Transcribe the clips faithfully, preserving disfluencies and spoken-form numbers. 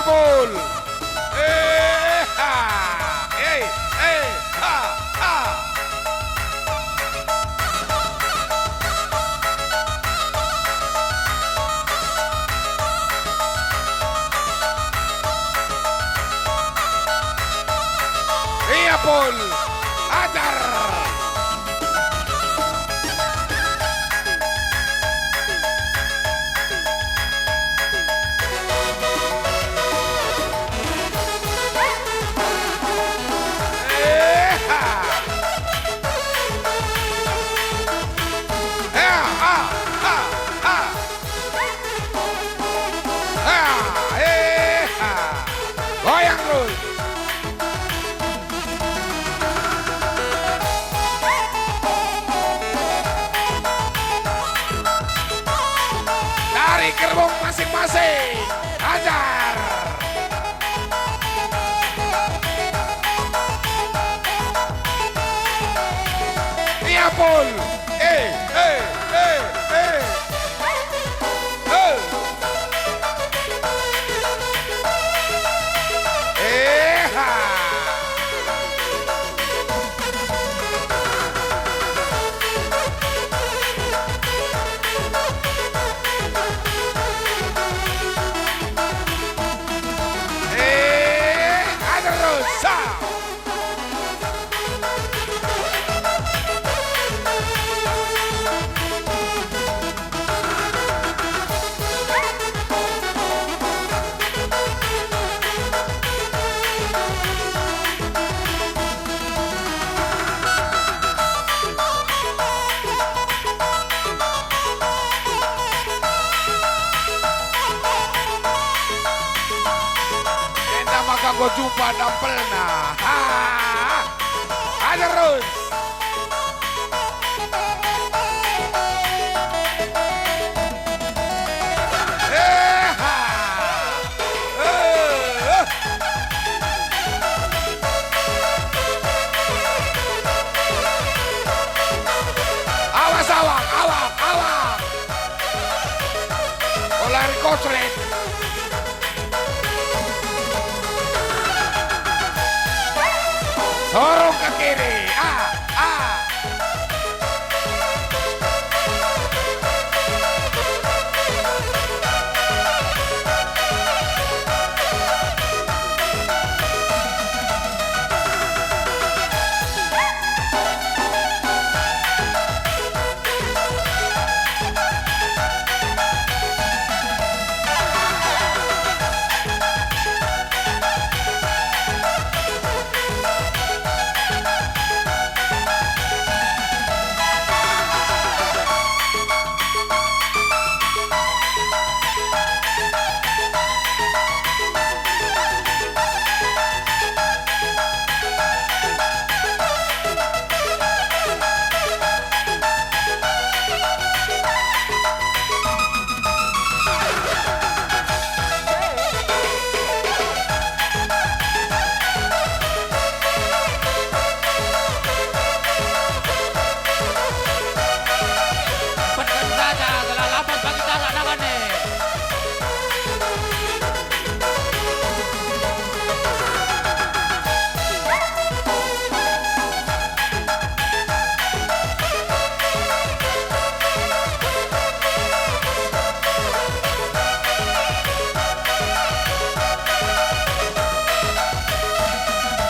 Pul. Eh, ha. Eh, eh, ha, ha. Ia Pul. Ajar. Goyang terus. Dari gerbong masing-masing. Ajar. Ia Pul. Eh, eh, eh, eh. Eh. Eh, ha. Eh, ajar terus. Sa. Enda maka enggo jumpa dampelna. Ha! Ajar terus. Eh, ha. Eh, eh. Awas, awak, awak, awak. Olah rikoslet. Sorong ke kiri. Ah, ah. Petken saja, gelah lapus bagi kalak nangan e.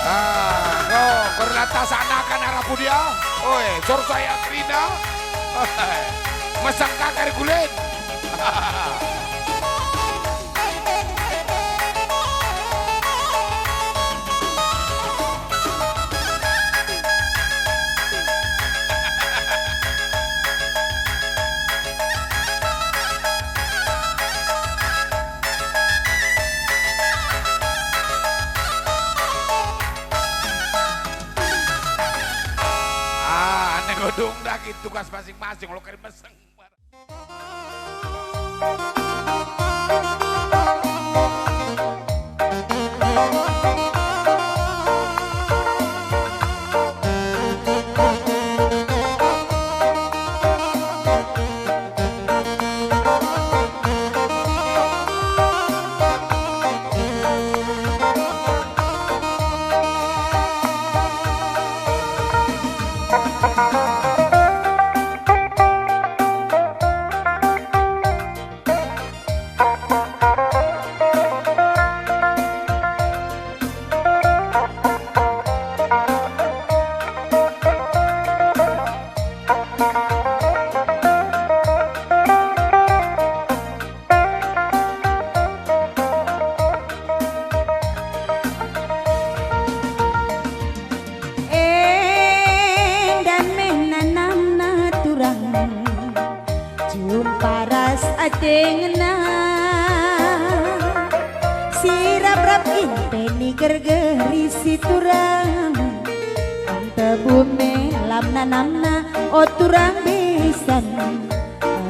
Ah, no, berlantas anakan arah pudia. Oi, sor saya kerina. Mesang kakar gulen. Ah, ane godung daging tugas masing-masing, lo kari meseng. Enda me nanamna turang, jumpa ras ate ngena. Sirap-rap kin pe nigergeri si turang. Entebu me lam nanamna, o turang bisan.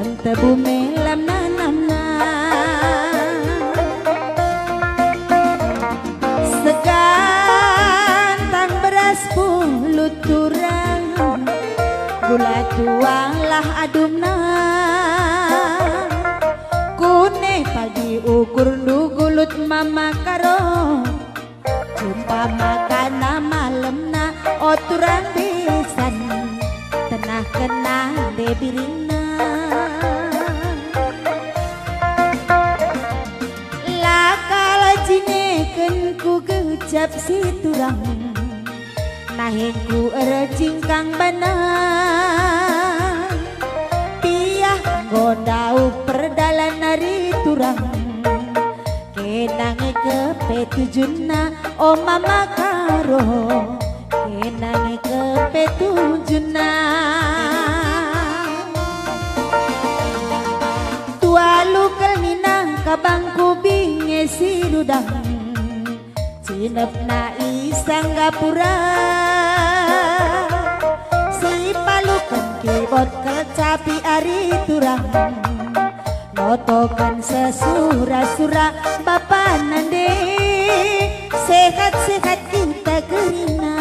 Entebu me lam nanamna. Segantang beras pulut turang, gula tuanglah adumna. Kune pagi ukurndu gulut mama Karo. Jumpa makana malemna, o turang bisan, tenah kena nde biringna. La kal jineken ku gejap si turang, nahengku erjingkang bana. Piah enggo ndauh perdalan ari turang. Kena nge kepe tujunna, o mama Karo, kena nge kepe tujunna. Tualu kel nina kabangku binge si rudang, cinepna i Sanggapura. Sipaluken kibot kecapi ari turang. Notoken sesura-sura bapa nande, sehat-sehat kita kerina.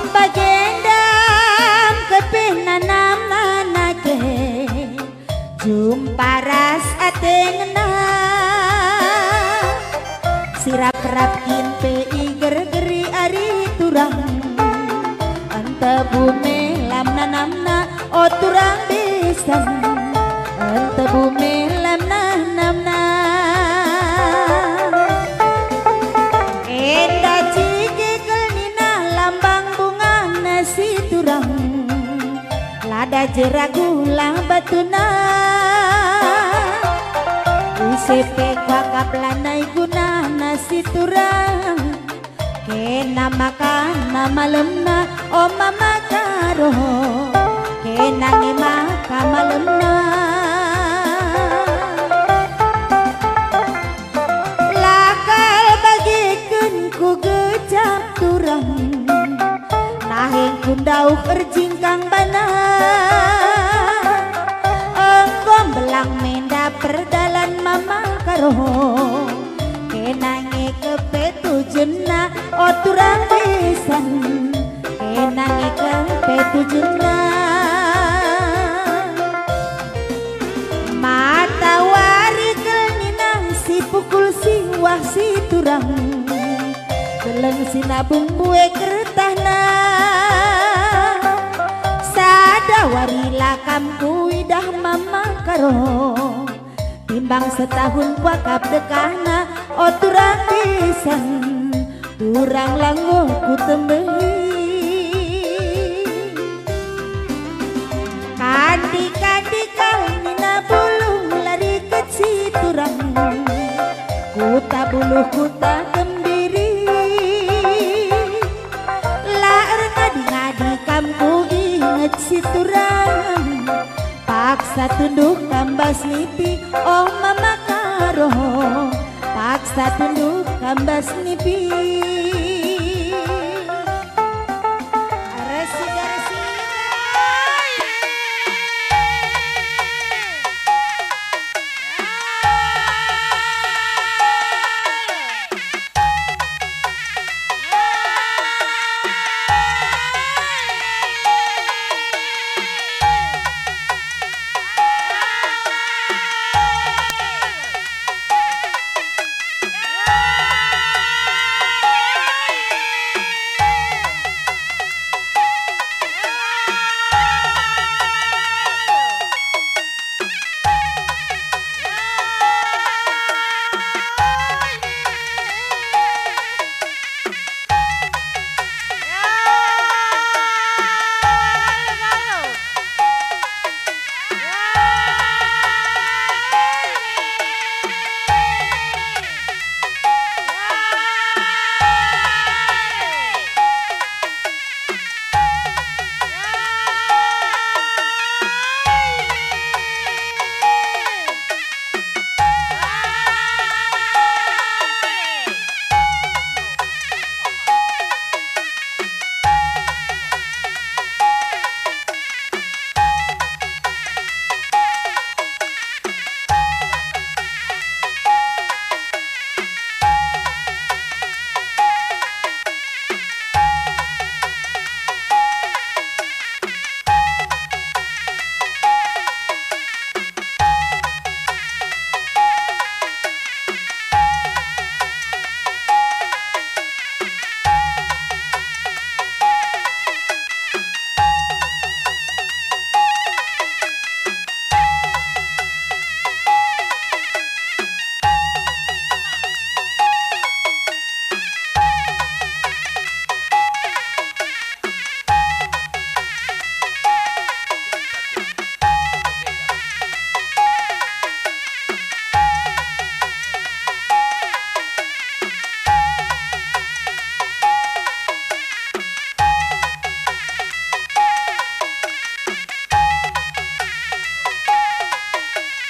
Bagenda kepe nanam nana ke, jumpa ras ate ngena. Sirap-rap kin pe igergeri ari turang. Entebu me lam nanamna, o turang bisan. Entebu me lam nanamna. Enda cike kel nina lambang bungana si turang. Lada jera gula batuna. Ise pe kuakap lanai gunana si turang. Kena makana malemna, o mama Karo. Kena nge maka malemna. La kal bageken ku gejap turang, nahengku ndauh erjingkang bana. Enggo mbelang menda perdalan mama Karo, kena nge kepe tujunna, o turang bisan. Kena nge kepe tujunna. Matawari kel nina si pukul siwah si turang. Keleng si nabung bue kertahna. Sada wari la kam kuidah mama Karo. Timbang setahun kuakap dekahna, o turang bisan, turang la enggo kutembehi. Ka Andika-andika nina bulung lari kecit turang. Kuta buluh kuta gembiri. La erngadi-ngadi kam kuinget si turang. Paksa tunduk kam bas nipi, oh mama Karo. Paksa tunduk kam bas nipi. Resiga, resiga.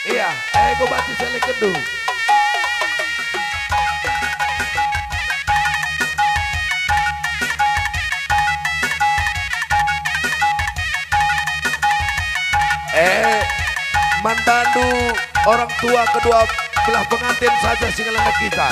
Iya, ego banci selekendu. Eh, man bandu orang tua kedua belah pengantin saja si ngelana kita.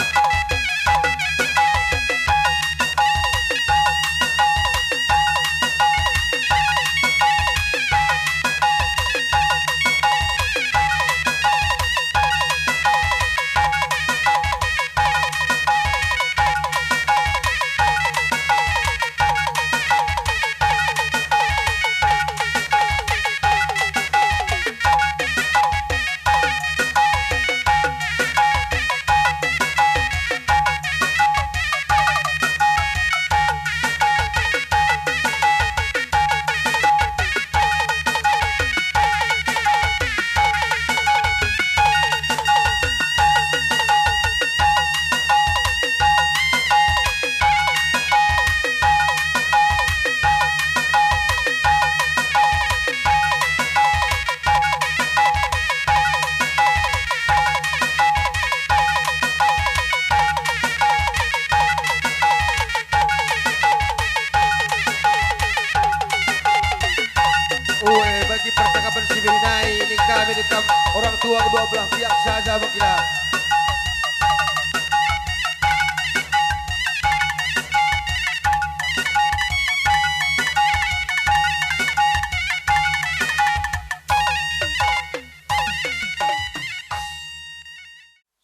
Ue, bagi percakapan si berenai, ini kami dekam orang tua kedua belah pihak saja, bagi lah.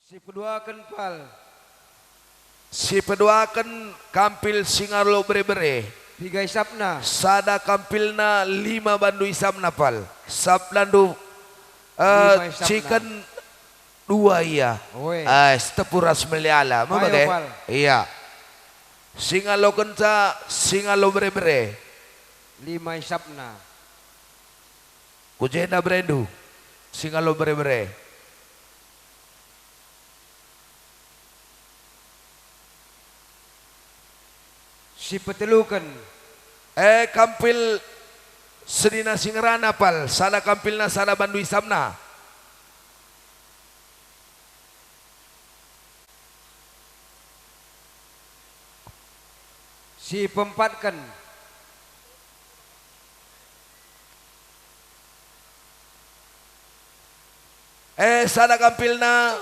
Si peduaken pal. Si peduaken kampil Singalo bere-bere. Piga isapna? Sada kampilna lima bandu isapna pal. Sablandu, eh, lima isapna. Ciken dua ia. Oe. Eh, Sitepu ras Meliala. Payo, bage? Pal. Iya. Singalokenca Singalo bere-bere. Lima isapna. Ujena berendu, singalo bere-bere. Si peteluken. Eh, kampil senina si ngerana pal, sada kampilna sada bandu isapna. Si peempatken. Eh, sada kampilna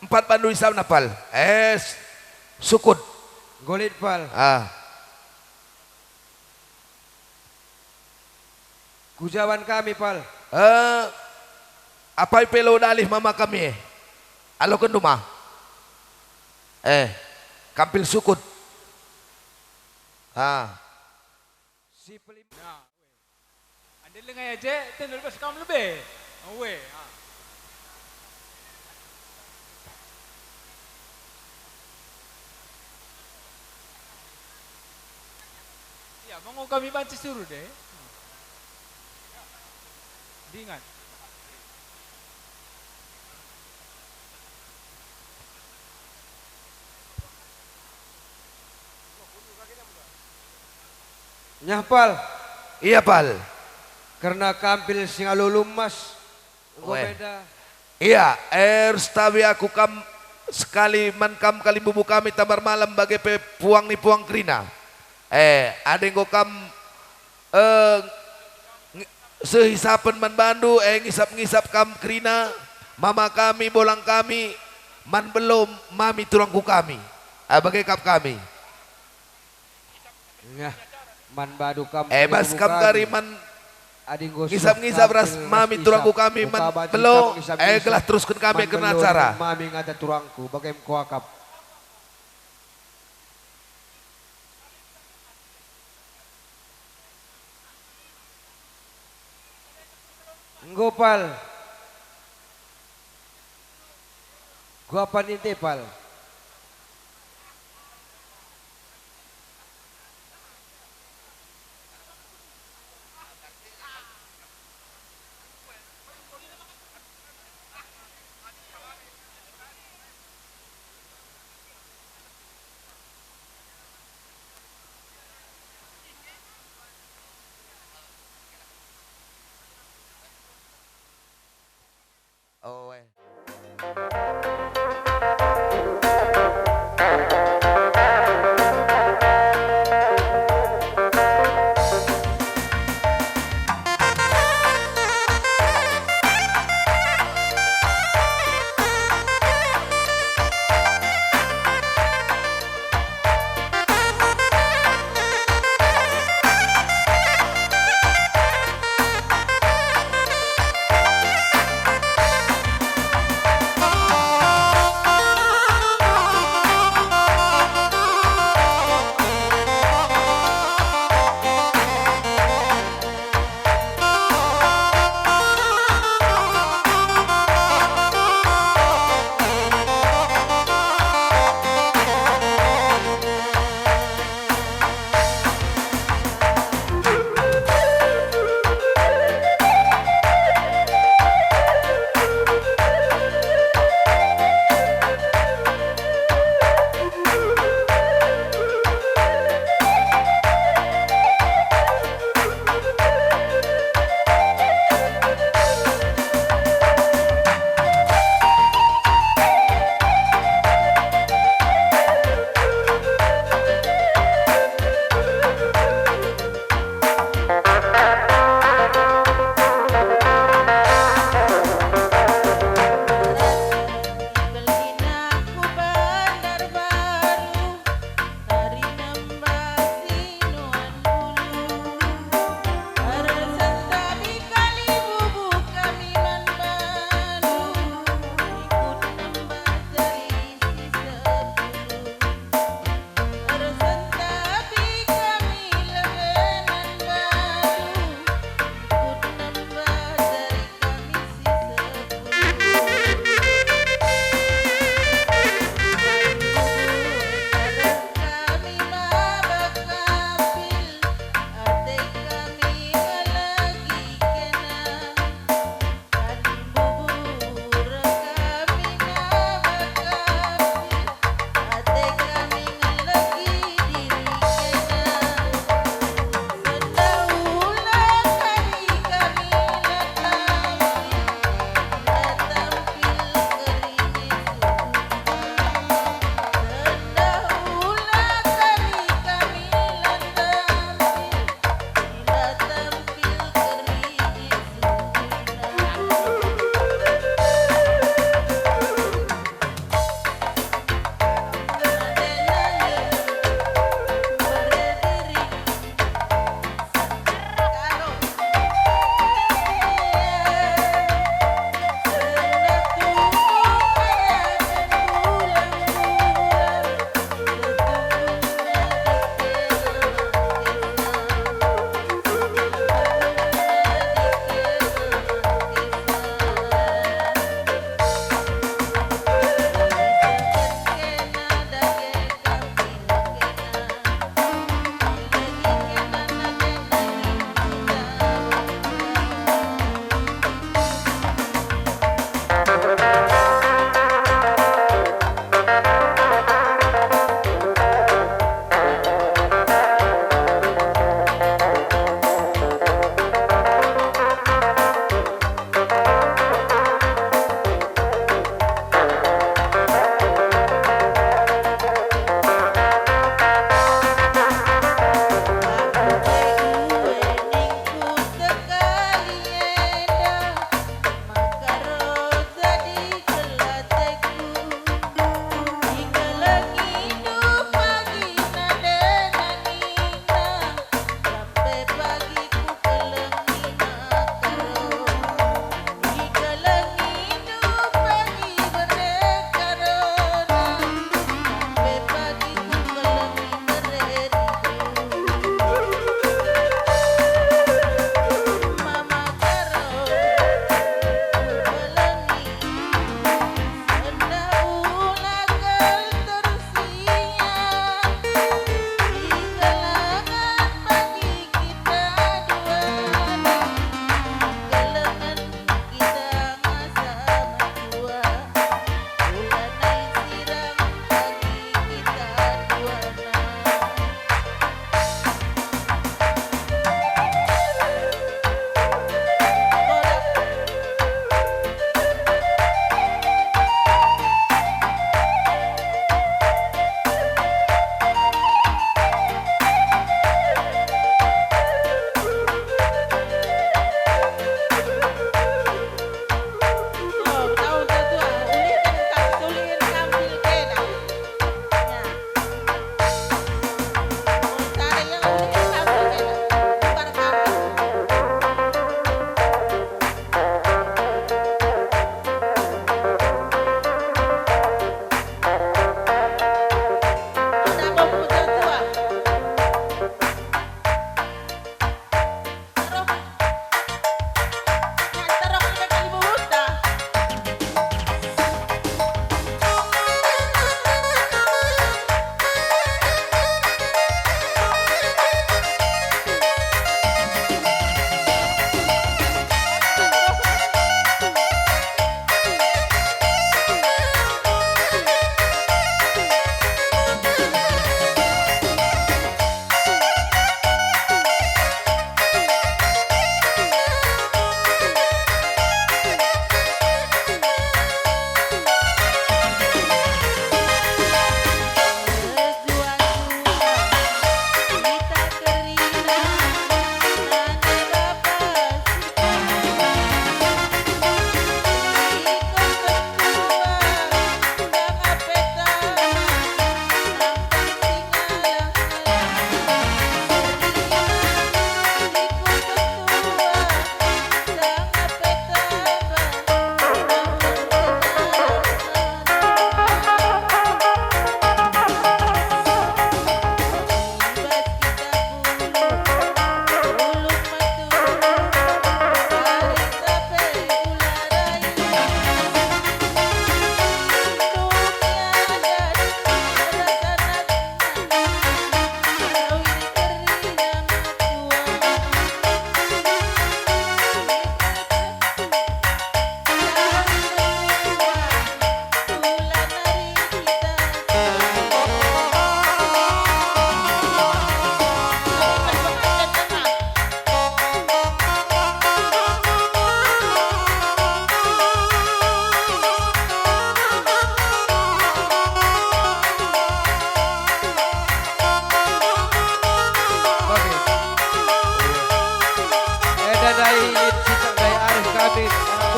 empat bandu isapna pal. Eh, s-, sukut. Enggo lit pal. Ah. Kujaban kami pal. Eh, apai pe lo dalih mama kami e. Aloken duma. Eh, kampil sukut. Ah. Si pelim-, nah, we. Ande lengai aje, ten lebas kam lebe. Oh, we. Ah. Iya, mango kami banci suruh deh. Dingan. Nyah pal. Iya pal. Kerna kampil si ngalo lumas. Enggo Weh. Beda. Iya, eh, erstawi aku kam sekali man kam kalimbubu kami tambar malam bage pe puang ni puang kerina. Eh, adi enggo kam, eh, ngi-, sehisapen man bandu, eh, ngisap-ngisap kam kerina, mama kami, bolang kami, man belo mami turangku kami. Ah, bage kap kami. Ngah, man badu kam Eh, bas kalimbubu kam kami. Kari man Adi enggo ngisap-ngisap ras mami turangku kami man belo, eh, gelah terusken kami kerna acara. Mami ngata turangku, bage me kuakap. Enggo pal. Kuapan inte pal. Oe.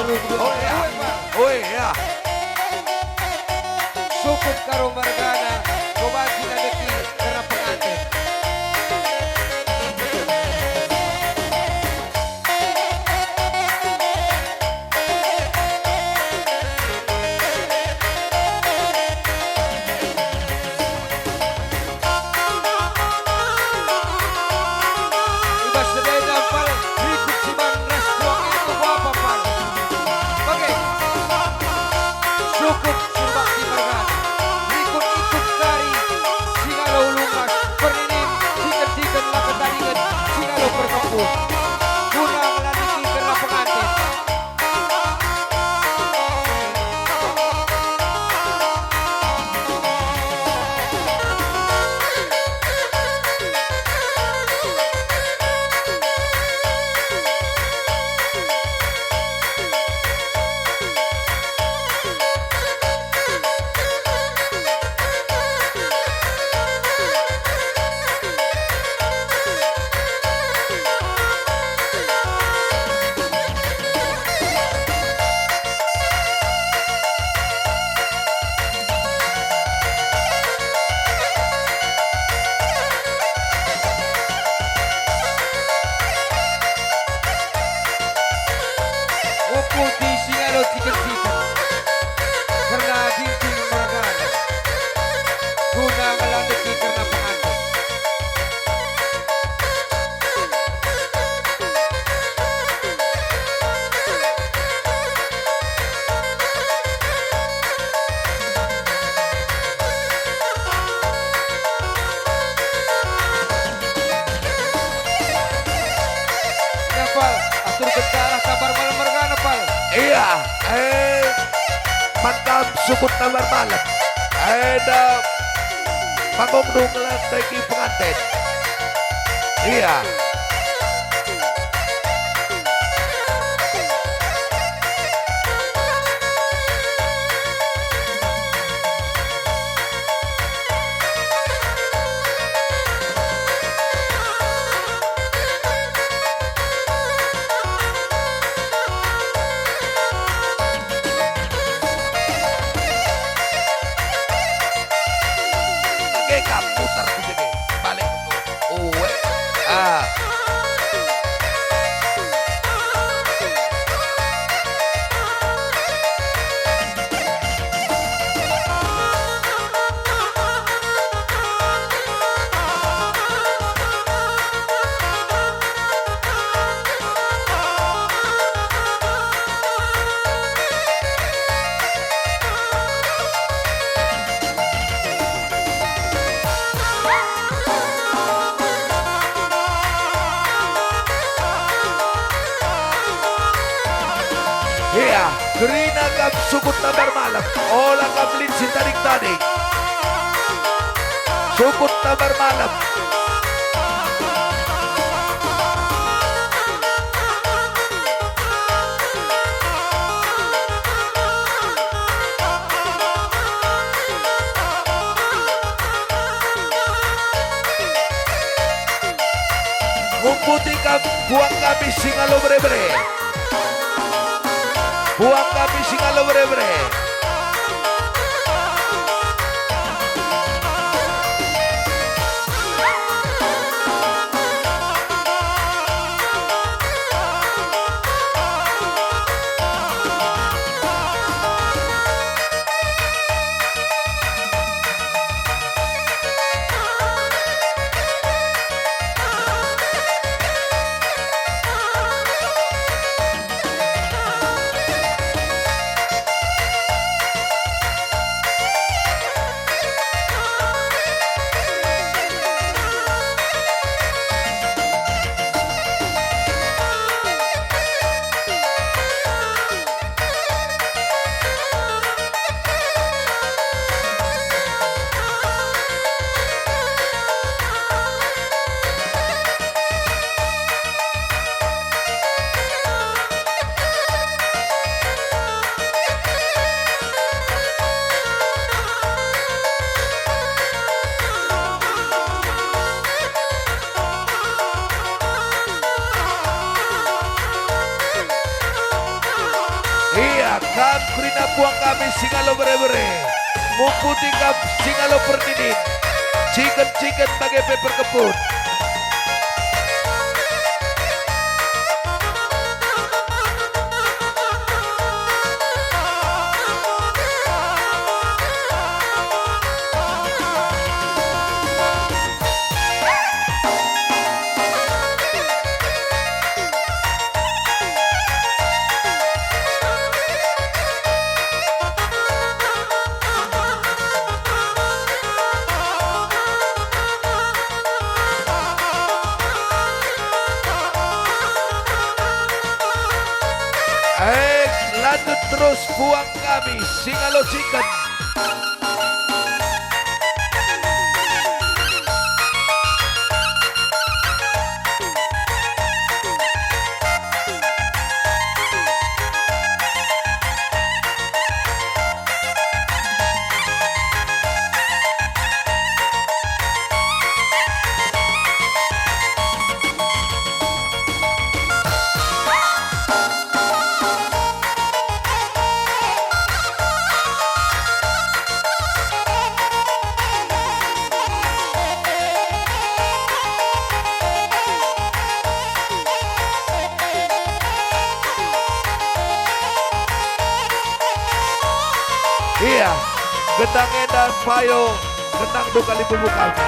Oh ya. Oi, ya. Sukut Karo mergana, kobasi nadeki kerna penganten. I bas si enda pal, rikut si man ras tuang e tu bapa pal. Bage. Sukut si bakti mergana. Rikut-ikut kari si ngalo ulu ras, perninin, ciken-ciken, la ketadingen, si ngalo perkempun. Guna ngelandeki kerna penganten. Uputi si ngalo ciken-ciken kerna ginting mergana, guna ngelandeki kerna penganten. Ina pal, aturken dalah kabar malem mergana pal. Iya, eh, man kam sukut Tambar Malem. Enda panggungndu ngelandeki penganten. Iya. Bage kam muter ku bage, balik ku. Uwe. Ah. Ia, kerina kam sukut Tambar Malem, ola kam lit si tading-tading. Sukut Tambar Malem. Ngumputi kam puang kami si ngalo bere-bere. Puang kami si ngalo bere-bere. Kam kerina puang kami singalo bere-bere, mumputi kam singalo perninin, ciken-ciken bage pe perkempun. Eh, lanjut terus puang kami, singalo ciken. Ia, gendang enda payo, gendang do kalimbubu kami.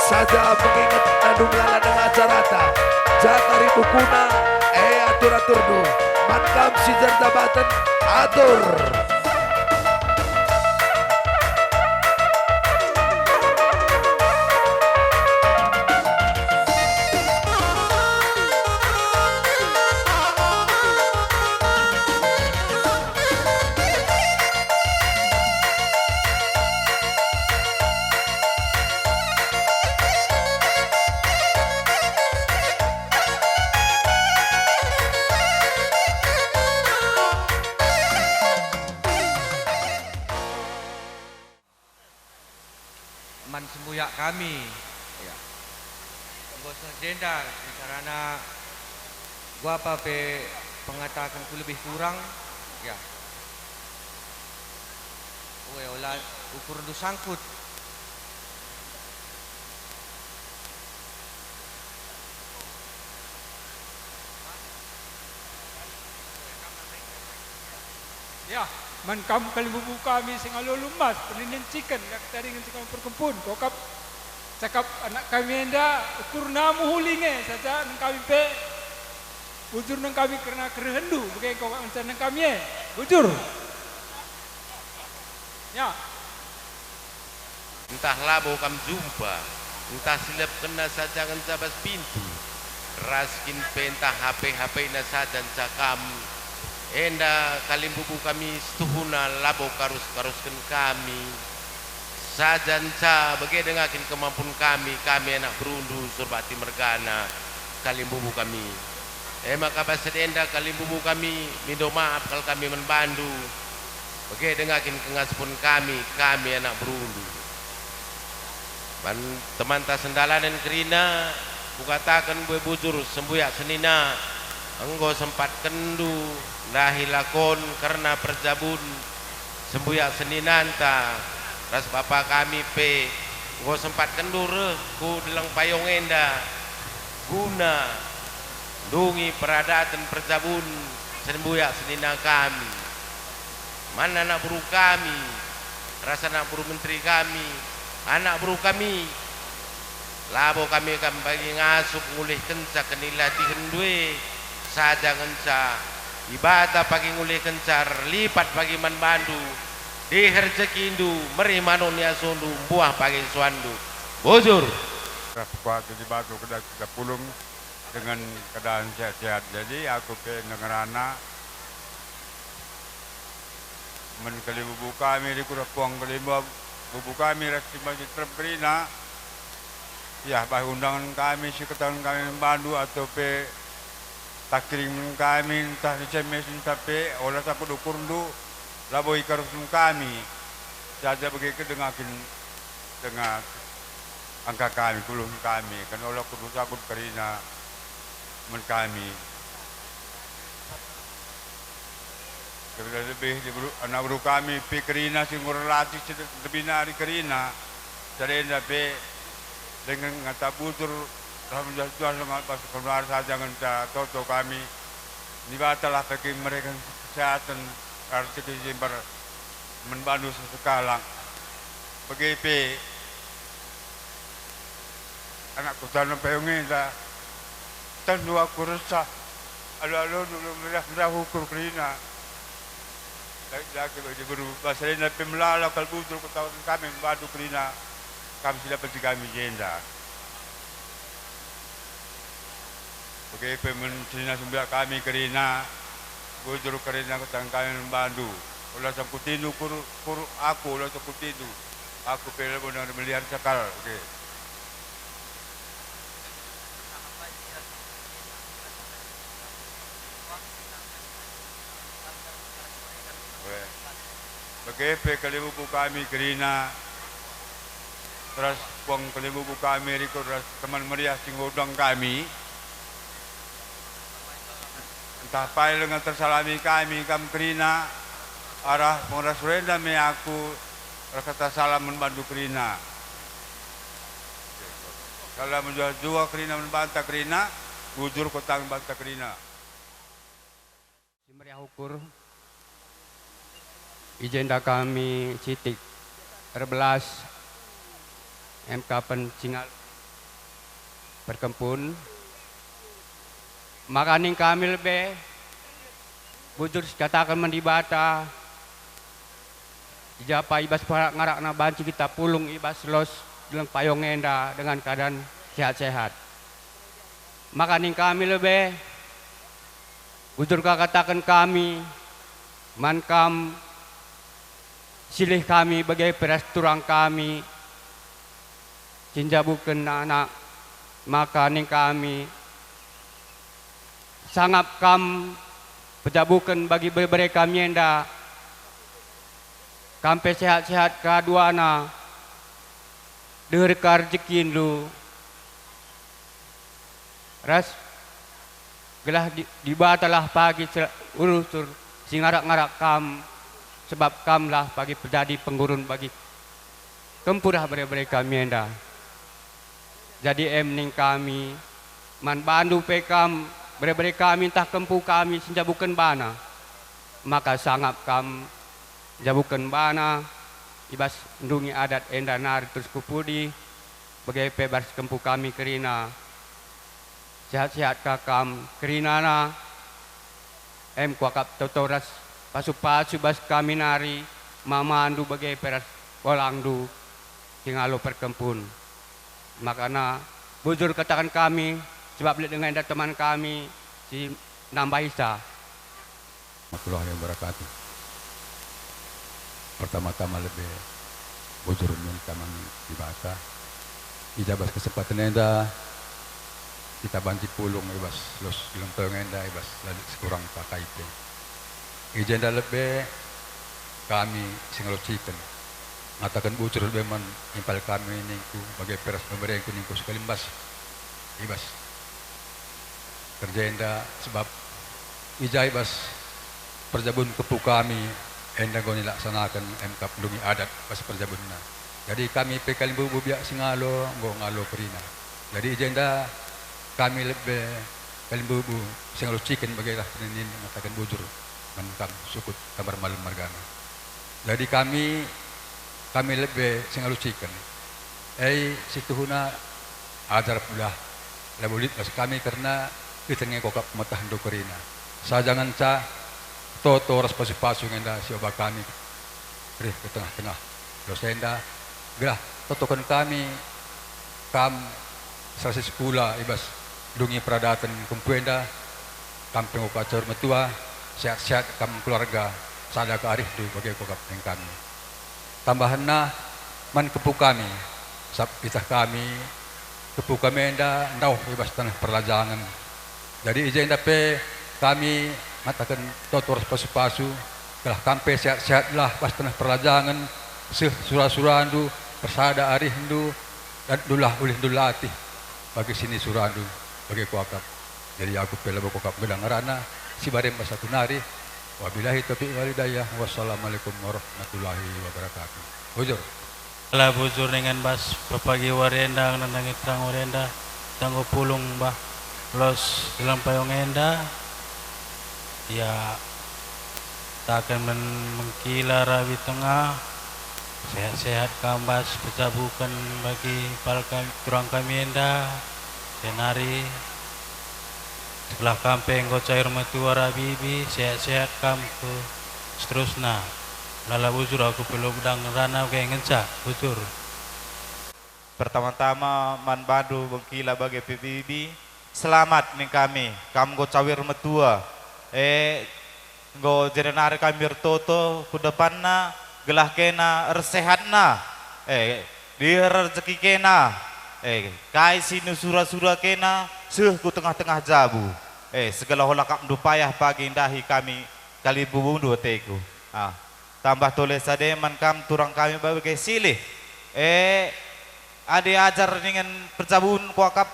Saja penginget nandung lala denga acarata, jatari bukuna, e atur-aturndu, man kam si jerdabaten, atur. Man sembuyak kami. Ya. Enggo seh jenda bicarana, kuga pe pengatakenku lebih kurang, ya. Ue, ola ukurndu sangkut. Ya, man kam kalimbubu kami singalo lumas, perninin ciken, rak taringen singalo perkempun, kokap cakap anak kami enda, ukurna mehuli nge saja nang kami pe. Bujur nang kami kerna kerehenndu, bage engkau ngenca nang kami e. Bujur. Ya. Ntah labo kam jumpa, ntah silebkenna saja ngenca bas pintu, ras kin pe ntah hape-hapena saja ngenca kam. Enda kalimbubu kami, situhuna labo karus-karusken kami. Saja ngenca bage denga kin kemampuan kami, kami anak berundu Surbakti mergana, kalimbubu kami. E maka bas si enda kalimbubu kami, mindo maap kal kami man bandu. Bage denga kin kengaspen kami, kami anak berundu. Man temanta sendalanen kerina, kukataken mbue bujur sembuyak senina, enggo sempatkenndu ndahi lakon kerna perjabun sembuyak seninanta ras bapa kami pe, enggo sempatkenndu reh ku deleng payung enda guna ndungi peradaten perjabun sembuyak senina kami. Man anak beru kami, ras anak beru menteri kami, anak beru kami. Labo kami kam bagi ngasup ngulihkenca kenilatihenNdu e, saja ngenca Dibata pagi ngulihkenca erlipat pagi man bandu, dih rejekindu, meri manuk ni asondu, mbuah pagi suanndu. Bujur. Ras kuat di batu kedas kita pulung dengan keadaan sehat-sehat. Jadi aku pe ngerana men kalimbubu kami, rikut puang kalimbubu kami ras si bagi terem kerina. Yah, bah undangen kami, si kataken kami man bandu, atau pe takiring kami, ntah S M S, ntah pe ola takut ukurndu, labo ikarusken kami. Saja bage ke denga kin, denga angka kami, kuluhen kami, kan ola kudus takut kerina men kami. Lebih di beru-, anak beru kami pe kerina si enggo erlatih si lebih nari kerina. Sada enda pe dengan ngata bujur ras menjuah-juah lenga bas keluar saja ngenca toto kami. Dibatalah bagi mereka kesehatan, rezeki jembar man bandu sekalak. Bage pe anak kutana payung enda, tentu aku resah. Alu-alu dulu merah-merah ukur kerina. Laki-laki bagi beru, bas enda pe melala kal bujur kutawaken kami man bandu kerina, kam si dapeti kami jenda. Bage pe man senina sumbiak kami kerina, bujur kerina kutawaken kami man bandu. Ola sangkutindu kuru, kuru aku, ola sangkutindu. Aku pe labo nang melian sakal, oke. Oke. Bage pe kalimbubu kami kerina, ras puang kalimbubu kami rikut ras teman meriah si ngundang kami. Ntah pail nge tersalami kami kam kerina, arah pengerna sure enda me aku erkata salam man bandu kerina. Salam mejuah-juah kerina man banta kerina, bujur kutang banta kerina. Si meriah ukur, i jenda kami sitik erbelas, em kapen singal perkempun. Maka ning kami lebe, bujur sikataken man Dibata, i ja pe i bas ngarak-ngarakna banci kita pulung i bas los deleng payung enda dengan keadaan sehat-sehat. Maka ning kami lebe, bujur ka kataken kami man kam, silih kami bage pe ras turang kami si njabuken anak, maka ning kami, sangap kam pejabuken bagi bere-bere kami enda, kam pe sehat-sehat ka duana, deher ka rejekindu, ras gelah di-, Dibatalah pagi sel-, urutur si ngarak-ngarak kam, sebab kamlah pagi pejadi penggurun bagi kempu ras bere-bere kami enda. Jadi em ning kami, man bandu pe kam, bere-bere kami ntah kempu kami si njabuken bana, maka sangap kam njabuken bana i bas ndungi adat enda nari terus ku pudi, bage pe bas kempu kami kerina. Sehat-sehat ka kam kerinana, em kuakap toto ras pasu-pasu bas kami nari, mamandu bage pe ras kolangndu si ngalo perkempun. Makana bujur kataken kami, sebab lit denga enda teman kami si nambahisa. Warahmatullahi wabarakatuh. Pertama-tama lebe bujur minta man Dibata. I ja bas kesempaten enda kita banci pulung i bas los deleng payung enda i bas la lit si kurang pakai pe. I jenda lebe kami si ngalosiken, ngataken bujur lebe man impal kami ningku, bage pe ras beberengku ningku sekalimbas i bas kerja enda, sebab i ja i bas perjabun kempu kami enda enggo nilaksanaken em kap ndungi adat bas perjabunna. Jadi kami pe kalimbubu biak si ngalo enggo ngalo kerina. Jadi i jenda kami lebe kalimbubu si ngalosiken bagelah peninin ngataken bujur man kam sukut Tambar Malem margana. Jadi kami, kami lebe si ngalosiken. E, situhuna ajar pudah labo lit ras kami kerna lit nge kuakap matahndu kerina. Saja ngenca toto ras pasu-pasu nge enda si oba kami reh ku tengah-tengah los enda, gelah totoken kami kam serasi sekula i bas ndungi peradaten kempu enda, kam pe enggo kacur metua, sehat-sehat kam keluarga, sada ka arihndu bage kuakap nina kami. Tambahenna man kempu kami, sabap itah kami, kempu kami enda ndauh i bas taneh perlajangen. Jadi i jenda pe kami ngataken toto ras pasu-pasu, gelah kam pe sehat-sehatlah bas taneh perlajangen, seh sura-surandu, ersada arihndu, dan ndulah ulihndu latih bagi sinisurandu, bage kuakap. Jadi aku pe labo kuakap nggeluh ngerana, si barem bas aku nari, Wabillahi taufiq wal hidayah. Wassalamualaikum warahmatullahi wabarakatuh. Bujur. La bujur ningen bas pepagi wari enda, nandangi terang wari enda, tanggo pulung bah los dalam payung enda. Ya, taken men mengkila rabi tengah, sehat-sehat kam bas pejabuken bagi pal kam, turang kami enda, jenari setelah kam pe enggo cair metua rabibi, sehat-sehat kam ku seterusna. Lala bujur aku pe lobdang rana bage ngenca, bujur. Pertama-tama man bandu bengkila bage pe bibi, selamat ning kami, kam enggo cawir metua. E, enggo jenari kami ertoto ku depanna, gelah kena ersehatna. E, diher rejeki kena. E, kai si nusura-sura kena, seh ku tengah-tengah jabu. E, segala ola kam ndu payah pagi ndahi kami kalimbubundu ateku. Ah, tambah tole sade man kam turang kami bage silih. E, adi ajar ningen perjabun kuakap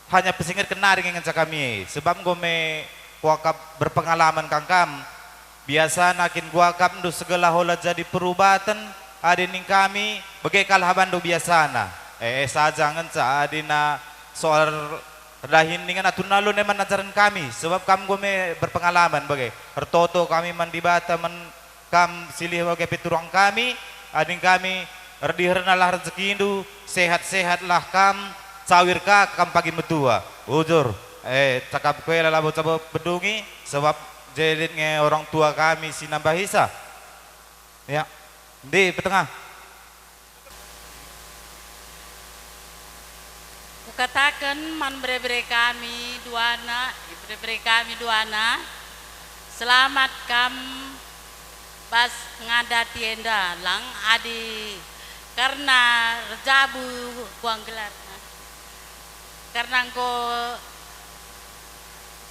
hanya pesingetken nari nge ngenca kami e, sebab enggo me kuakap berpengalaman kang kam. Biasana kin kuakapndu segala ola jadi perubaten, adi ning kami, bage kal habanndu biasana. E, e saja ngenca adina soal erdahin ningen aturna lone man ajaren kami, sebab kam enggo me berpengalaman bage. Ertoto kami man Dibata, man kam silih bage pe turang kami, ading kami, erdihernalah rejekindu, sehat-sehatlah kam, cawir ka kam pagi metua. Bujur, e, cakapku e labo cabo pedungi, sebab je lit nge orang tua kami si nambahisa. Ya, ndi petengah? Kukataken man bere-bere kami duana, bere-bere kami duana, selamat kam bas ngadati enda, lang adi kerna erjabu kuang gelarna. Kerna enggo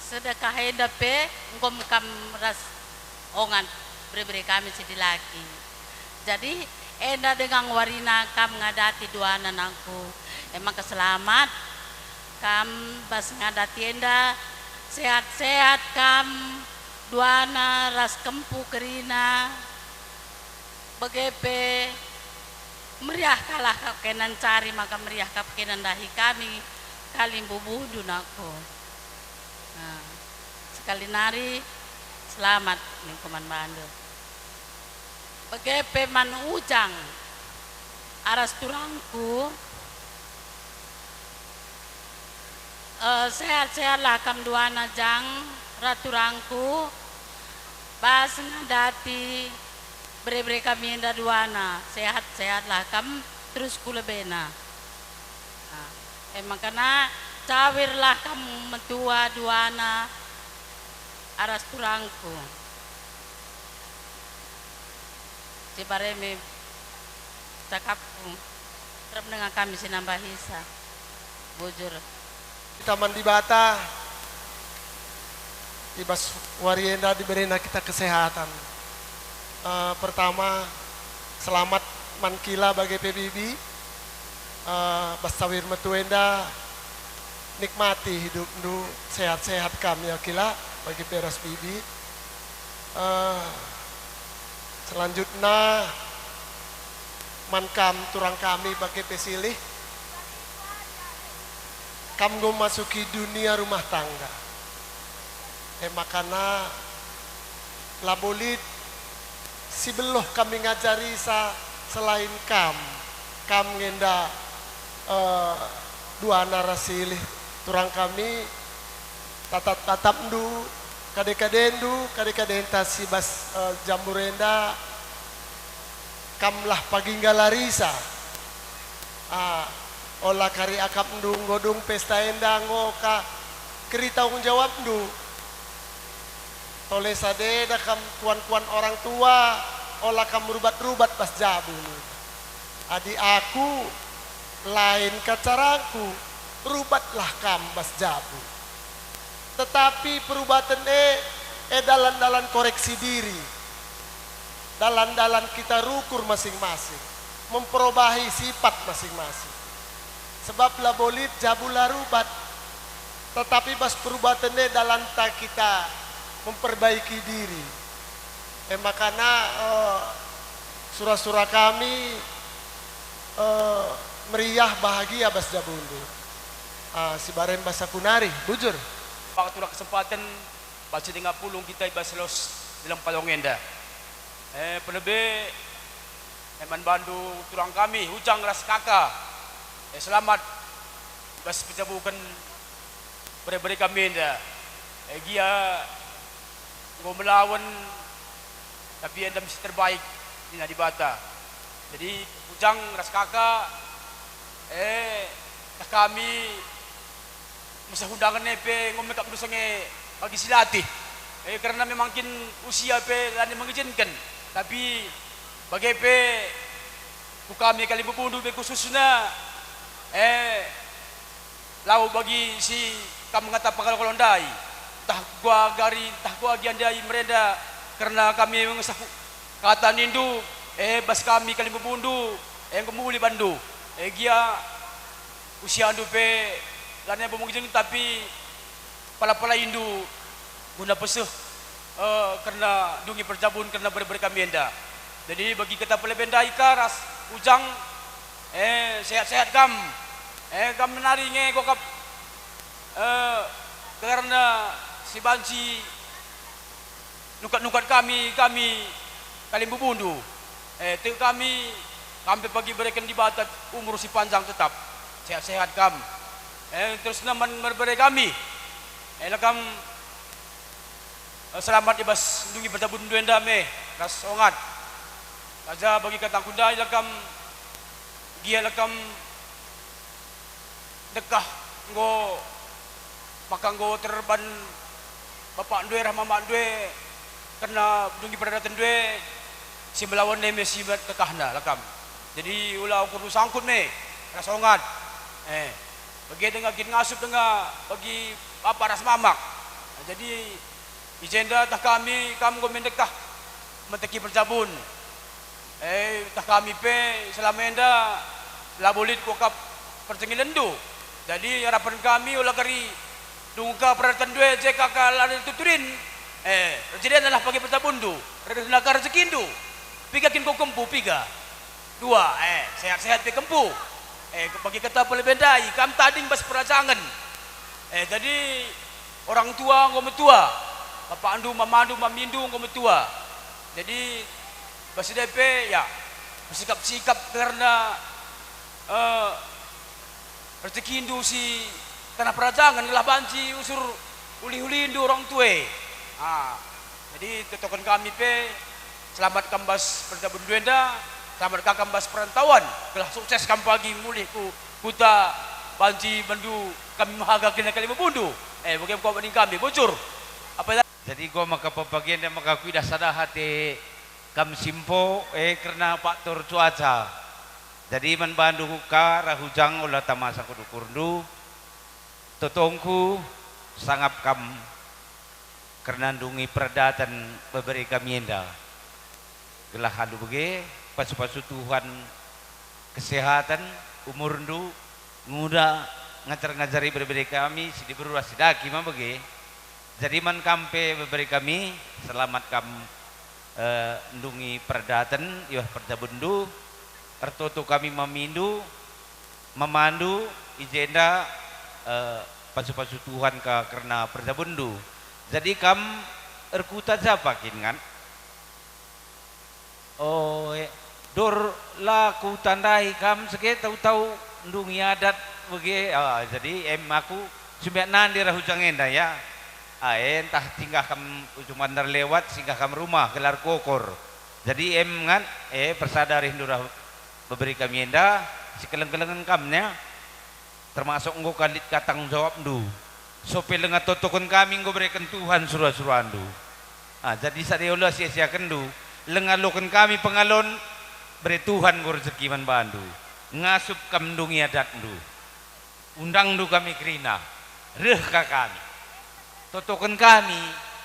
sedekah enda pe enggo me kam ras ongan bere-bere kami si dilaki. Jadi, enda denga nge warina kam ngadati duana nangku. E maka selamat kam bas ngadati enda, sehat-sehat kam duana ras kempu kerina. Bage pe meriah kalah kap kena ncari, maka meriah kap kena ndahi kami kalimbubundu nangku. Nah, sekali nari selamat ningku man bandu. Bage pe man Ujang aras turangku. Eh, sehat-sehatlah kam duana Jang, ras turangku, bas ngadati bere-bere kami enda duana, sehat-sehatlah kam terus ku lebena. Nah, e makana cawirlah kam metua duana aras turangku. Si bare me cakapku, rap denga kami si nambahisa. Bujur. Kita man Dibata, i bas wari enda diberena kita kesehatan. Eh, pertama, selamat man Kila bage pe bibi. Eh, bas cawir metua enda, nikmati hidupndu, sehat-sehat kam ya Kila, bage pe ras bibi. Eh, selanjutna, man kam turang kami bage pe silih, kam enggo masuki dunia rumah tangga. E makana labo lit si beluh kami ngajarisa selain kam. Kam ngenda, eh, duana ras silih turang kami, tatap-tatapndu, kade-kadendu, kade-kadenta si bas, eh, jambur enda, kamlah pagi nggalarisa. Ah, ola kari akapndu enggo dung pesta enda enggo ka keri tanggung jawabndu. Tole sadeda kam kuan-kuan orang tua, ola kam rubat-rubat bas jabu. Adi aku, lain ka carangku, rubatlah kam bas jabu. Tetapi perubaten e, e dalan-dalan koreksi diri, dalan-dalan kita rukur masing-masing, memperobahi sifat masing-masing. Sebab labo lit jabu la rubat, tetapi bas perubaten e dalanta kita memperbaiki diri. E makana, eh, sura-sura kami, eh, meriah bahagia bas jabundu. Ah, si baren bas aku nari, bujur. Bak turang kesempaten, banci denga pulung kita i bas los dalam palong enda. Eh, pelebe, eh, man bandu turang kami, Ujang ras Kaka. Eh, selamat i bas pejabuken bere-bere kami enda. Eh, gia enggo melawen, tapi enda mesti terbaik, nina Dibata. Jadi, Ujang ras Kaka, eh, tah kami meseh undangen e pe enggo me kap ndusa nge bagi si latih. Eh, kerna memang kin usia pe la nina mengizinken. Tapi bage pe ku kami kalimbubundu pe khususna, eh, lau bagi si kam ngata pengalo-ngalo ndai, ntah kuga gari, ntah kuga gia ndai merenda, kerna kami mengesah kata nindu, eh, bas kami kalimbubundu, eh, enggo mehuli bandu. Eh, gia usiandu pe lanai bo mengijing, tapi pala-palaindu guna peseh, eh, kerna ndungi perjabun kerna bere-bere kami enda. Jadi bagi kita pelebe ndai ka ras Ujang, eh, sehat-sehat kam. Eh, kam nari nge gokap, eh, kerna si banci nukat-nukat kami, kami kalimbubundu. Eh, tek kami, kam pe pagi bereken Dibata umur si panjang tetap. Sehat-sehat kam. Eh, terus man bere-bere kami. Eh, la kam, eh, selamat i bas ndungi perjabun enda me, ras Ongat. Raja bagi katangku ndai la kam, gia la kam ndekah enggo, maka enggo terban bapakndu e ras mamakndu e kerna ndungi peradaten e, si melawan e me si ndekahna la kam. Jadi ula ukurndu sangkut me ras Ongat. Eh, bage denga kin ngasup denga bagi bapak ras mamak. Nah, jadi i jenda tah kami, kam enggo me ndekah meteki perjabun. Eh, tah kami pe selama enda labo lit kuakap perjengilenndu. Jadi, arapen kami ola kari dungka peradaten e je kaka la tuturin. Eh, erjedianlah pagi perjabunndu, rehna ka rejekindu. Piga kin ko kempu, piga? Dua, eh, sehat-sehat pe kempu. Eh, bagi kata pelebe ndai, kam tading bas perajangen. Eh, jadi orang tua enggo metua, bapakndu, mamandu, mamindu enggo metua. Jadi, bas si e pe, ya, bersikap-sikap kerna, eh, rejekindu si taneh perajangen gelah banci usur ulih-ulihndu orang tua e. Ah, jadi totoken kami pe, selamat kam bas perjabunndu enda, selamat ka kam bas perantauan, gelah sukses kam pagi mulih ku kuta banci bandu kami mehaga kerina kalimbubundu. Eh, bage enggo ning kami, bujur. Apa jadi enggo maka pepagi enda maka kuidah sada ate kam si empo, eh, kerna faktor cuaca. Jadi man bandu ka ras Ujang ola tama sangkut ukurndu, totongku sangap kam kerna ndungi peradaten bebere kami enda. Gelah alu bage, pasu-pasu Tuhan kesehatan, umurndu, nguda ngajar-ngajari bere-bere kami si diberu ras si daki ma bage. Jadi man kam pe bebere kami, selamat kam, eh, ndungi peradaten i bas perjabunndu, ertoto kami mamindu, mamandu, i jenda, eh, pasu-pasu Tuhan ka kerna perjabunndu. Jadi kam erkuta japa kin, Ngat? Oh, e, Dor, la kutandai kam sege tau-tau ndungi adat bage. Ah, jadi em aku sumbiak nande ras Ujang enda, ya. Ah, e, ntah singgah kam Ujung Bandar lewat, singgah kam rumah, gelar kokor. Jadi em, Ngat, e, persada arihndu ras bebere kami enda, sikeleng-kelengen kam, ya. Termasuk enggo ka lit ka tanggung jawabndu. So pe lenga totoken kami enggo bereken Tuhan sura-surandu. Ah, jadi sada ola sia-siakenndu, lenga aloken kami pengalon, bere Tuhan enggo rejeki man bandu. Ngasup kam ndungi adatndu. Undangndu kami kerina, reh ka kami. Totoken kami,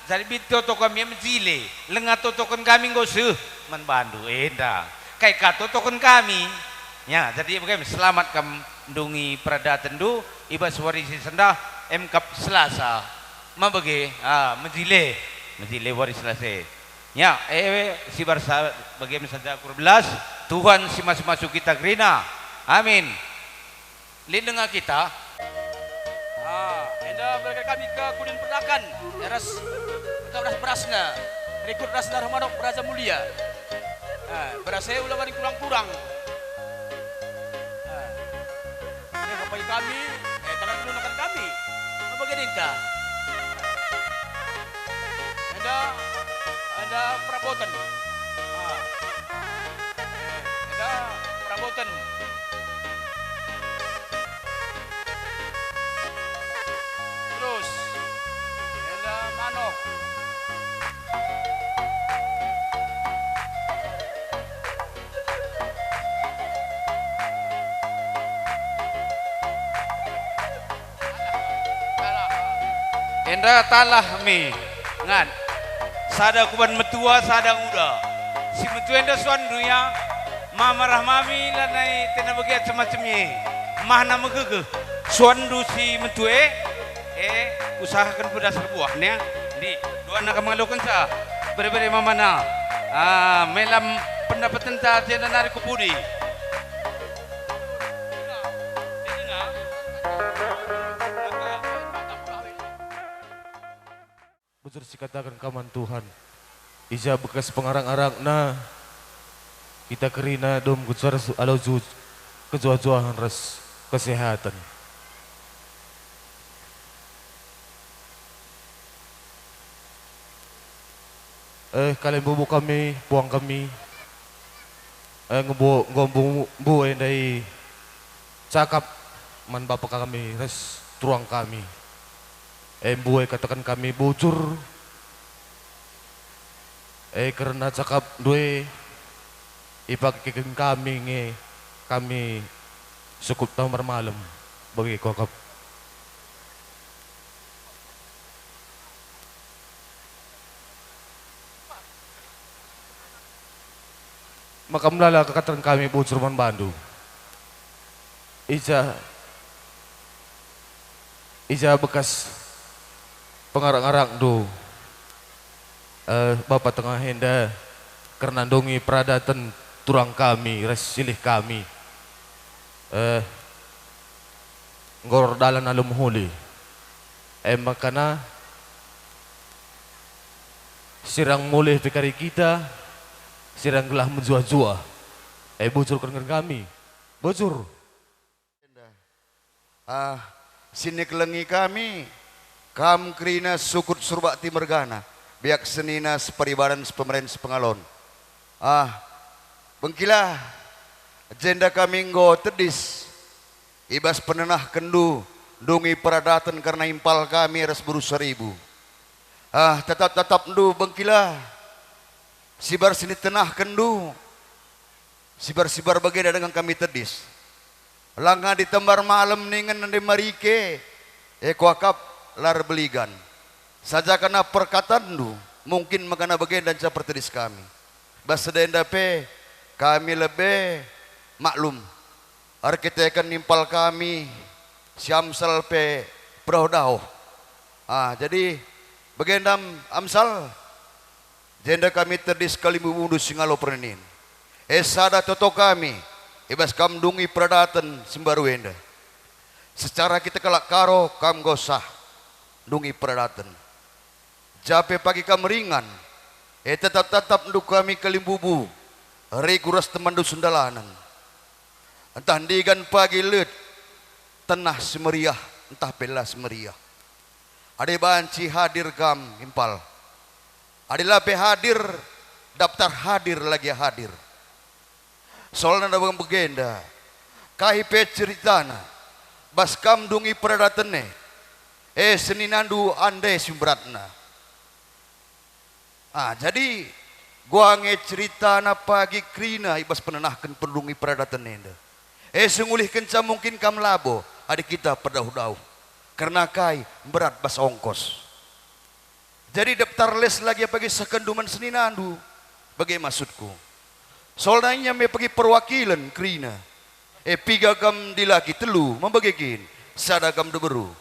jadi bit toto kami mejile, lenga totoken kami enggo seh man bandu enda. Kai ka totoken kami? Ya, jadi bage me, selamat kam ndungi peradatenndu i bas wari si sendah, em kap Selasa. Ma bage, ah, mejile, mejile wari Selasa e. Ya, eh, sibar sa-, bage me saja kurbelas, Tuhan si masu-masu kita kerina. Amin. Lit denga kita. Ah, enda mereka kami ke Kudin Perdakan, ras, beras-berasna, rikut ras Narah Manok Beraja Mulia. Ah, beras e ula wari kurang-kurang. Ah. Enda kapai kami, eh, tangan dulu nakan kami. Apa gedinta? Enda, enda perabotan. Ah. Eh, enda perabotan. Terus, enda manok. Enda talah me, ngan. Sada kuban metua, sada nguda. Si metua enda suanndu ya, mama rah mami lanai tena bagi macem-macem e. Mahna megegeh. Suanndu si metua e, Eh, usahaken pedas erbuah, nia. Ndi, duana kam ngalokenca. Bere-bere mamana. Ah, melam pendapatenta jenda nari ku pudi. Bujur sikataken ka man Tuhan. I ja bekas pengarak-arakna, kita kerina dom ku cuar su-, alu ju-, kejuah-juahen ras kesehatan. Eh, kalimbubu kami, puang kami, eh, ngembu-, enggo mbu-, mbue ndai cakap man bapa kami ras turang kami. Eh, mbue kataken kami bujur. Eh, kerna cakapndu e, ipakeken kami nge kami sukut tambar malem bage kuakap. Maka melala kekataken kami bujur man bandu. I ja, i ja bekas pengarak-arakndu, eh, Bapa Tengah enda, kerna ndungi peradaten turang kami ras silih kami, eh, enggo erdalan alu mehuli. E makana, sirang mulih pe kari kita, sirang gelah mejuah-juah. E bujur keren kami. Bujur. Ah, si nikelengi kami, kam kerina sukut Surbakti mergana, biak senina separibaran sepemerin sepengalon. Ah, bengkilah, jenda kami enggo tedis i bas penenahkenndu ndungi peradaten kerna impal kami ras beru seribu. Ah, tetap-tetapndu bengkilah, sibar si nitenahkenndu, sibar-sibar bagenda dengan kami tedis. Langa ditembar malem ningen nande marike, e kuakap la erbeligan. Saja kena perkatanndu, mungkin mekana bagenda nca pertedis kami. Bas sedenda pe, kami lebe maklum. Erkiteken impal kami, si Amsal pe pedaoh-daoh. Ah, jadi, bagenda Am-, Amsal, jenda kami tedis kalimbubundu si ngalo pernenin. E sada toto kami, i bas kam ndungi peradaten si mbaru enda. Secara kita kalak Karo, kam enggo sah ndungi peradaten. Jape pagi kam ringan, e tetap-tetapndu kami kalimbubu, riku ras temanndu sendalanen. Ntah ndigan pagi let tenah si meriah, ntah pe la si meriah. Adi banci hadir kam impal. Adi la pe hadir, daptar hadir lagi hadir. Soalna bagenda, kai pe ceritana, bas kam ndungi peradaten e, e seninandu ande si mberatna. Ah, jadi, gua nge ceritana pagi kerina i bas penenahken pendungi peradaten enda. E sengulihkenca mungkin kam labo, adi kita pedaoh-daoh. Kerna kai mberat bas ongkos. Jadi daptar les lagi pagi sehkenndu man seninandu, bage maksudku. Soalna ia me pagi perwakilen kerina. E piga kam dilaki telu mambage kin, sada kam diberu.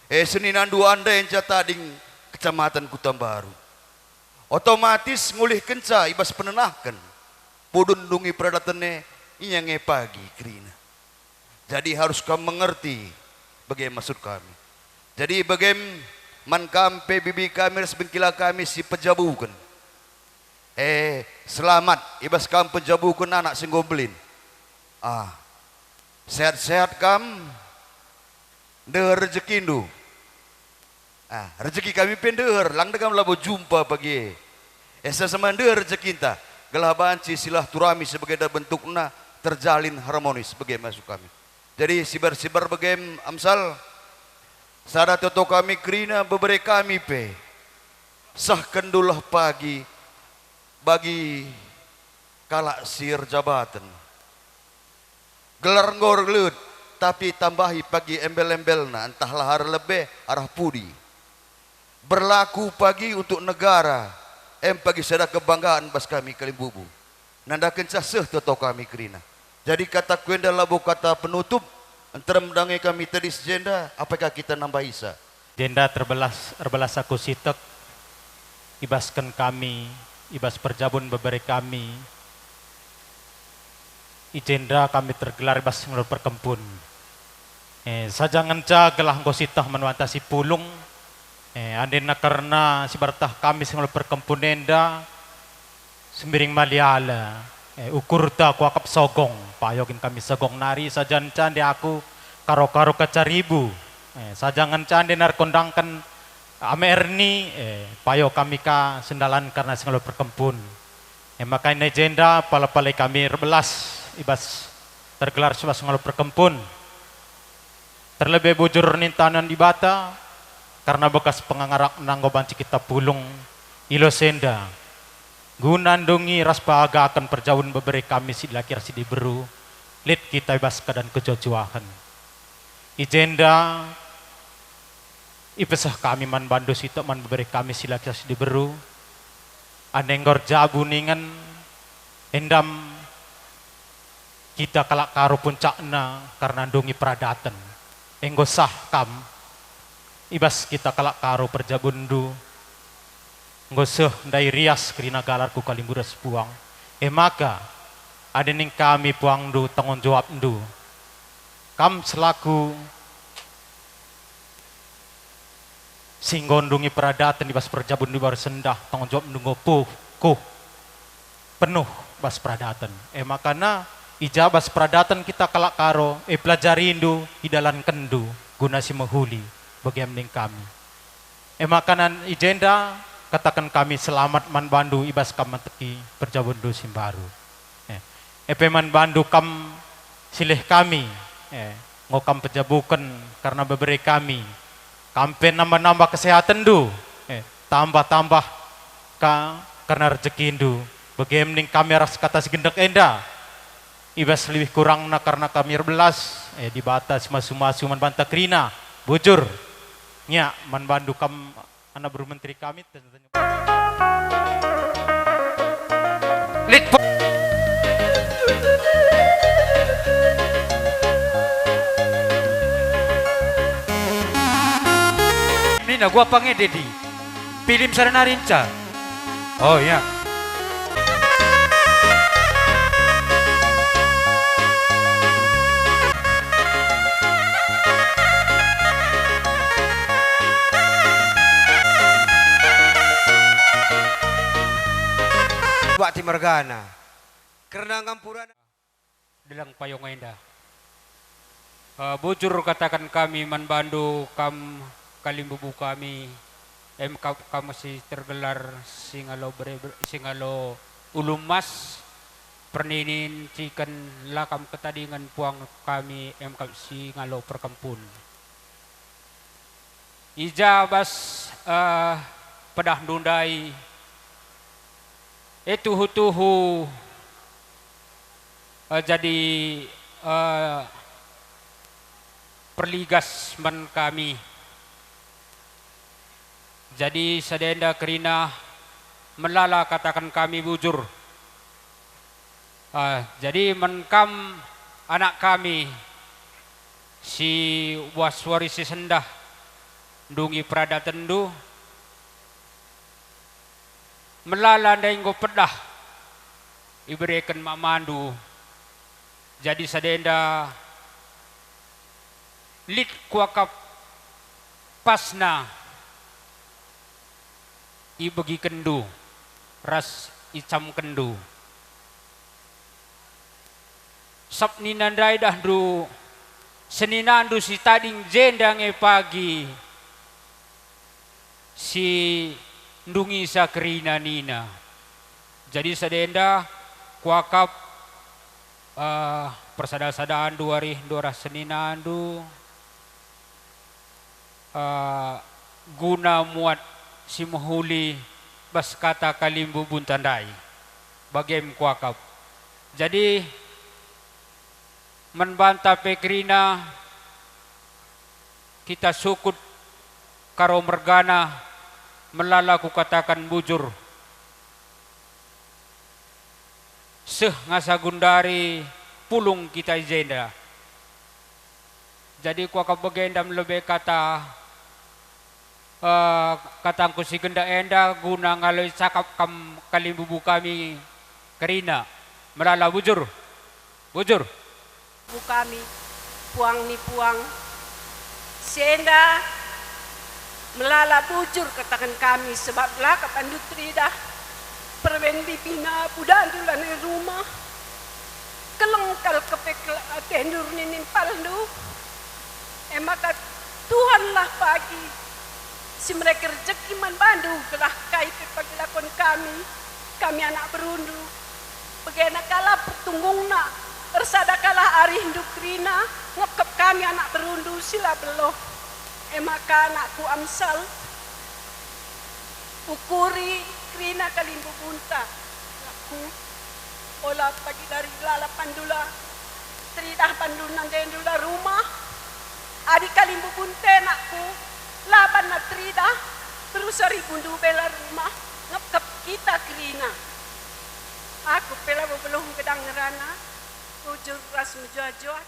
E seninandu ande enca tading Kecamatan Kuta Mbaru. Otomatis ngulihkenca i bas penenahken pudun ndungi peradaten e, ia nge pagi kerina. Jadi harus kam mengerti bage maksud kami. Jadi bagem man kam pe bibi kami ras bengkila kami si pejabuken. Eh, selamat i bas kam pejabuken anak si enggo mbelin. Ah, sehat-sehat kam, ndeher rejekindu. Ah, rejeki kami pe ndeher, lang dekam labo jumpa pagi e. Esa sama ndeher rejekinta, gelah banci silaturahmi si bagenda bentukna terjalin harmonis bage maksud kami. Jadi sibar-sibar bagem Amsal, sada toto kami kerina bebere kami pe. Sehkenndulah pagi bagi kalak si erjabaten. Gelar enggo erleut, tapi tambahi pagi embel-embelna, ntahlah arah lebe, arah pudi. Berlaku pagi untuk negara, em pagi sada kebanggaan bas kami kalimbubu. Nandakenca seh toto kami kerina. Jadi kataku enda labo kata penutup, nterem dange kami tedis jenda, apakah kita nambahisa? Jenda terbelas, erbelas aku sitek, ibasken kami, ibas perjabun bebere kami, i jenda kami tergelar ibas ngelo perkempun. Eh, saja ngenca gelah enggo sieteh man banta si pulung, eh, andena kerna si berteh kami si ngelo perkempun enda, Sembiring Maliala, eh, ukurta kuakap sogong, payo kin kami sogong nari saja nca ende aku karo-karo kacaribu. Eh, saja ngenca ende narkondangken Ame Erni, eh, payo kami ka sendalan kerna si ngelo perkempun. Eh, maka i jenda pala-pala kami erbelas ibas tergelar si bas ngelo perkempun. Terlebe bujur nintanen Dibata, kerna bekas pengangarakna enggo banci kita pulung i los enda. Guna ndungi ras pagaken perjabun bebere kami si dilaki ras si diberu, lit kita i bas keadaan kejuah-juahen. I jenda ipeseh kami man bandu sitik man bebere kami si dilaki ras si diberu, ande enggo erjabu ningen, endam kita kalak Karo puncakna kerna ndungi peradaten. Enggo sah kam i bas kita kalak Karo perjabunndu, enggo seh ndai rias kerina galar ku kalimbubu ras puang. E maka, adi ning kami puangndu tanggung jawabndu, kam selaku si enggo ndungi peradaten i bas perjabunndu baru sendah, tanggung jawabndu enggo puh, kuh, penuh bas peradaten. E makana, i ja bas peradaten kita kalak Karo, ipelajarindu, idalankenndu, guna si mehuli, bage me ning kami. E makana i jenda kataken kami selamat man bandu i bas kam meteki perjabunndu si mbaru. Eh, e pe man bandu kam silih kami, eh, enggo kam pejabuken kerna bebere kami. Kam pe nambah-nambah kesehatenndu, eh, tambah-tambah ka kerna rejekindu. Bage me ning kami ras kata si gendek enda. I bas lebih kurangna kerna kami erbelas, eh, Dibata si masu-masu man banta kerina, bujur, ngiak man bandu kam anak beru menteri kami. Lit po- Nina gua pange dedi. Pilim sada nari nca. Oh, ya. Bakti mergana. Kerna ngampurana. Deleng payung enda. Eh, bujur kataken kami man bandu, kam kalimbubu kami, em kap-, kam si tergelar Singalo Bere-, Singalo Ulu Emas, perninin ciken la kam ketadingen puang kami, em kap Singalo Perkempun. I ja bas, eh, pedahndu ndai, e tuhu-tuhu, eh, jadi, eh, perligas man kami. Jadi sada enda kerina melala kataken kami bujur. Ah, jadi man kam anak kami si wari-wari si sendah ndungi peradatenndu, Melala ndai enggo pedah ibereken mamandu. Jadi sada enda lit kuakap pasna ibegikenndu ras icamkenndu. Sab nina ndai dahndu, seninandu si tading jenda nge pagi si ndungisa kerina nina. Jadi sada enda kuakap, eh, persada-sadandu arihndu arah seninandu, eh, guna muat si mehuli bas kata kalimbubunta ndai. Bagem kuakap. Jadi, man banta pe kerina kita sukut Karo mergana, melala kukataken bujur. Seh ngasa gundari pulung kita i jenda. Jadi kuakap bagenda lebe kata, eh, katangku si genda enda guna ngaloi cakap kam kalimbubu kami kerina, melala bujur. Bujur. Bu kami, puang ni puang. Si enda melala bujur kataken kami, sebab la ka bandu teridah perben bibina budandu lanai rumah. Keleng kal kepe atendu erninin palndu. E maka Tuhanlah pagi si mereken rejeki man bandu, gelah kai pe pagi lakon kami, kami anak berundu. Bagenda kala pertunggungna, ersada kala arihndu kerina, ngepkep kami anak berundu si la beluh. E maka anakku Amsal, ukuri kerina kalimbubunta, anakku. Ola pagi dari lalap bandu la teridah bandu nandendu la rumah. Adi kalimbubunta anakku, la banna teridah, berusa ribundu bela rumah, ngepkep kita kerina. Aku pe labo beluh ngedang ngerana, bujur ras mejuah-juah.